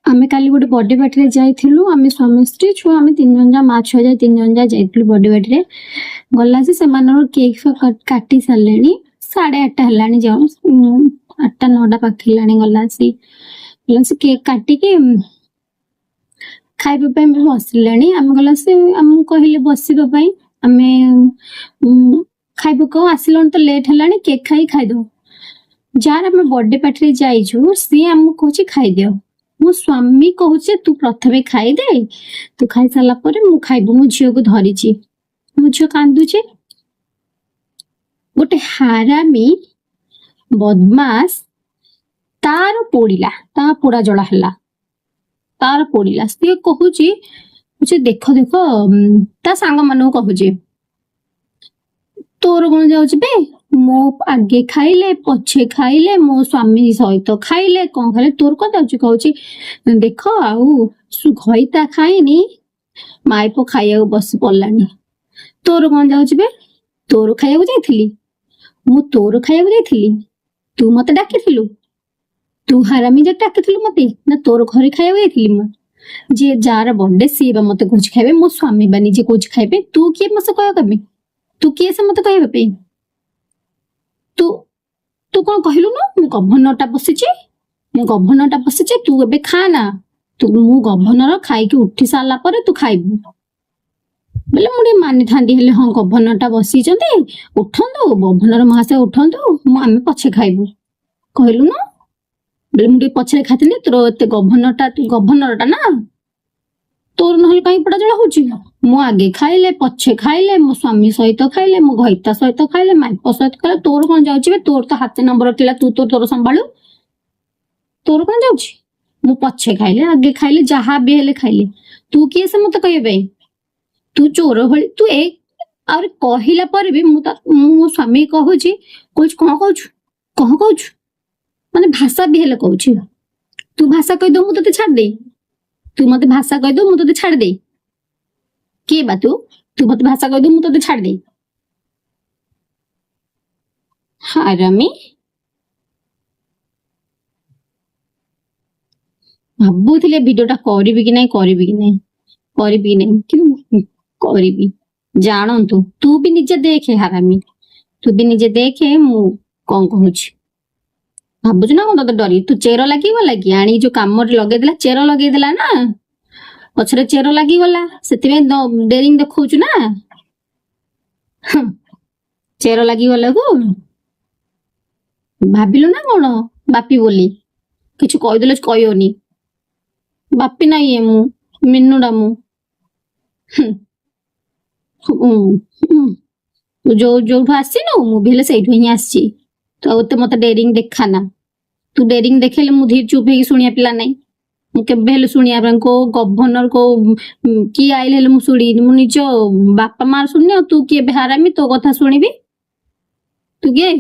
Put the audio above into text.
ଆମେ କାଲି ଗୋଟେ ବର୍ଥଡେ ପାର୍ଟିରେ ଯାଇଥିଲୁ। ଆମେ ସ୍ୱାମୀ ସ୍ତ୍ରୀ ଛୁଆ, ଆମେ 3 ଜଣ ଯା, ମା ଛୁଆ ଯାଇ 3 ଜଣ ଯା ଯାଇଥିଲୁ ବର୍ଥଡେ ପାର୍ଟିରେ। ଗଲା ସେ ସେମାନଙ୍କର କେକ୍ କାଟି ସାରିଲେଣି। 8:30 ହେଲାଣି ଯାଉ, 8ଟା 9ଟା ପାଖେଇଲାଣି। ଗଲା ସେ କେକ୍ କାଟିକି ଖାଇବା ପାଇଁ ବି ବସିଲେଣି। ଆମେ ଗଲା ସେ ଆମକୁ କହିଲେ ବସିବା ପାଇଁ। ଆମେ ଖାଇବୁ କଣ, ଆସିଲଣି ତ ଲେଟ୍ ହେଲାଣି, କେକ୍ ଖାଇ ଖାଇଦବୁ। ଯାହାର ଆମେ ବର୍ଥଡେ ପାର୍ଟିରେ ଯାଇଛୁ, ସିଏ ଆମକୁ କହୁଛି ଖାଇଦିଅ। ମୋ ସ୍ୱାମୀ କହୁଛି ତୁ ପ୍ରଥମେ ଖାଇଦେ, ତୁ ଖାଇସାରିଲା ପରେ ମୁଁ ଖାଇବୁ। ମୁଁ ଝିଅକୁ ଧରିଛି, ମୋ ଝିଅ କାନ୍ଦୁଛି। ଗୋଟେ ହାରାମି ବଦମାସ, ତାର ପୋଡିଲା, ତା ପୋଡା ଜଳା ହେଲା, ତାର ପୋଡିଲା। ସିଏ କହୁଛି କହୁଛି ଦେଖ ଦେଖ, ତା ସାଙ୍ଗ ମାନଙ୍କୁ କହୁଛି, ତୋର କଣ ଯାଉଛି ବେ? ମୋ ଆଗେ ଖାଇଲେ ପଛେ ଖାଇଲେ, ମୋ ସ୍ୱାମୀ ସହିତ ଖାଇଲେ, କଣ ଖାଇଲେ ତୋର କଣ ଯାଉଛି? କହୁଛି ଦେଖ, ଆଉ ଘଇତା ଖାଇନି, ମାଇପ ଖାଇବାକୁ ବସି ପଡିଲାଣି। ତୋର କଣ ଯାଉଛି ବେ? ତୋର ଖାଇବାକୁ ଯାଇଥିଲି ମୁଁ? ତୋର ଖାଇବାକୁ ଯାଇଥିଲି? ତୁ ମତେ ଡାକିଥିଲୁ? ତୁ ହାରାମି ଯେ ଡାକିଥିଲୁ ମତେ ନା ତୋର ଘରେ ଖାଇବାକୁ ଯାଇଥିଲି ମୁଁ? ଯିଏ ଯାହାର ବର୍ଥଡେ, ସିଏ ବା ମତେ କହୁଛି ଖାଇବେ। ମୋ ସ୍ୱାମୀ ବା ନିଜେ କହୁଛି ଖାଇବେ। ତୁ କିଏ ମତେ କହିବା ପାଇଁ? ତୁ କିଏ ସେ ମତେ କହିବା ପାଇଁ? ତୁ ତୁ କଣ କହିଲୁ ନା ମୁଁ ଗଭର୍ଣ୍ଣର ଟା ବସିଛି, ମୁଁ ଗଭର୍ଣ୍ଣର ଟା ବସିଛି, ତୁ ଏବେ ଖା ନା, ତୁ ମୁଁ ଗଭର୍ଣ୍ଣର ଖାଇକି ଉଠି ସାରିଲା ପରେ ତୁ ଖାଇବୁ। ବୋଲେ ମୁଁ ଟିକେ ମାନିଥାନ୍ତି, ହେଲେ ହଁ ଗଭର୍ଣ୍ଣର ଟା ବସିଛନ୍ତି, ଉଠନ୍ତୁ ଗଭର୍ଣ୍ଣର ମହାଶୟ ଉଠନ୍ତୁ, ମୁଁ ଆମେ ପଛେ ଖାଇବୁ। କହିଲୁ ନା ବୋଲେ ମୁଁ ଟିକେ ପଛରେ ଖାଇଥିଲି। ତୋର ଏତେ ଗଭର୍ଣ୍ଣର ଟା, ତୁ ଗଭର୍ଣ୍ଣର ଟା ନା, ତୋର ନହେଲେ କାହିଁ ପୋଡା ଜଳା ହଉଛି? ମୁଁ ଆଗେ ଖାଇଲେ ପଛେ ଖାଇଲେ, ମୋ ସ୍ୱାମୀ ସହିତ ଖାଇଲେ, ମୋ ଘଇତା ସହିତ ଖାଇଲେ, ମାଇପ ସହିତ ଖାଇଲେ, ତୋର କଣ ଯାଉଛି ବେ? ତୋର ତ ହାତେ ନମ୍ବର ଥିଲା, ତୁ ତୋର ତୋର ସମ୍ଭାଳୁ, ତୋର କଣ ଯାଉଛି? ମୁଁ ପଛେ ଖାଇଲେ ଆଗେ ଖାଇଲେ ଯାହା ବି ହେଲେ ଖାଇଲେ, ତୁ କିଏ ସେ ମତେ କହିବା ପାଇଁ? ତୁ ଚୋର ଭଳି ତୁ ଏ ଆହୁରି କହିଲା ପରେ ବି ମୁଁ ମୋ ସ୍ୱାମୀ କହୁଛି କହୁଛି କଣ କହୁଛୁ, କଣ କହୁଛୁ, ମାନେ ଭାଷା ବି ହେଲେ କହୁଛି। ତୁ ଭାଷା କହିଦଉ, ମୁଁ ତୋତେ ଛାଡିଦେଇ। ତୁ ମତେ ଭାଷା କହିଦଉ, ମୁଁ ତୋତେ ଛାଡିଦେଇ। କିଏ ବା ତୁ? ତୁ ମତେ ଭାଷା କହିଦଉ, ମୁଁ ତୋତେ ଛାଡିଦେଇ। ହାରାମି। ଭାବୁଥିଲି ଭିଡିଓ ଟା କରିବି କି ନାଇଁ, କରିବି କି ନାଇଁ, କରିବି କି ନାଇଁ, କିନ୍ତୁ କରିବି। ଜାଣନ୍ତୁ, ତୁ ବି ନିଜେ ଦେଖେ ହାରାମି, ତୁ ବି ନିଜେ ଦେଖେ ମୁଁ କଣ କହୁଛି। ଭାବୁଛୁ ନା କଣ ତତେ ଡରି? ତୁ ଚେର ଲାଗିଗଲା କି? ଆଣି ଯୋଉ କାମରେ ଲଗେଇଦେଲା, ଚେର ଲଗେଇଦେଲା ନା, ପଛରେ ଚେର ଲାଗିଗଲା, ସେଥିପାଇଁ ଡେରିଂ ଦେଖଉଛୁ ନା? ହୁଁ, ଚେର ଲାଗିଗଲା କୁ ଭାବିଲୁ ନା କଣ ବାପି ବୋଲି? କିଛି କହିଦେଲେ କହିବନି ବାପି ନାଇଁ। ଏ ମୁଁ ମିନୁଟା ମୁଁ। ହୁଁ, ହୁଁ, ହୁଁ। ତୁ ଯୋଉ ଯୋଉଠୁ ଆସିନୁ, ମୁଁ ବି ହେଲେ ସେଇଠୁ ହିଁ ଆସିଛି। ତୁ ଆଉ ଏତେ ମତେ ଡେରିଂ ଦେଖା ନା। ତୁ ଡେରିଂ ଦେଖେଇଲେ ମୁଁ ଧୀର ଚୁପ୍ ହେଇକି ଶୁଣିବା ପିଲା ନାଇଁ। ମୁଁ କେବେ ହେଲେ ଶୁଣିବା ପାଇଁ କୋଉ ଗଭର୍ଣ୍ଣର କୋଉ କିଏ ଆଇଲେ ହେଲେ ମୁଁ ଶୁଣିବିନି। ମୁଁ ନିଜ ବାପା ମା ଶୁଣିନି, ଆଉ ତୁ କିଏ ଏବେ ହାରାମି ତୋ କଥା ଶୁଣିବି? ତୁ କିଏ?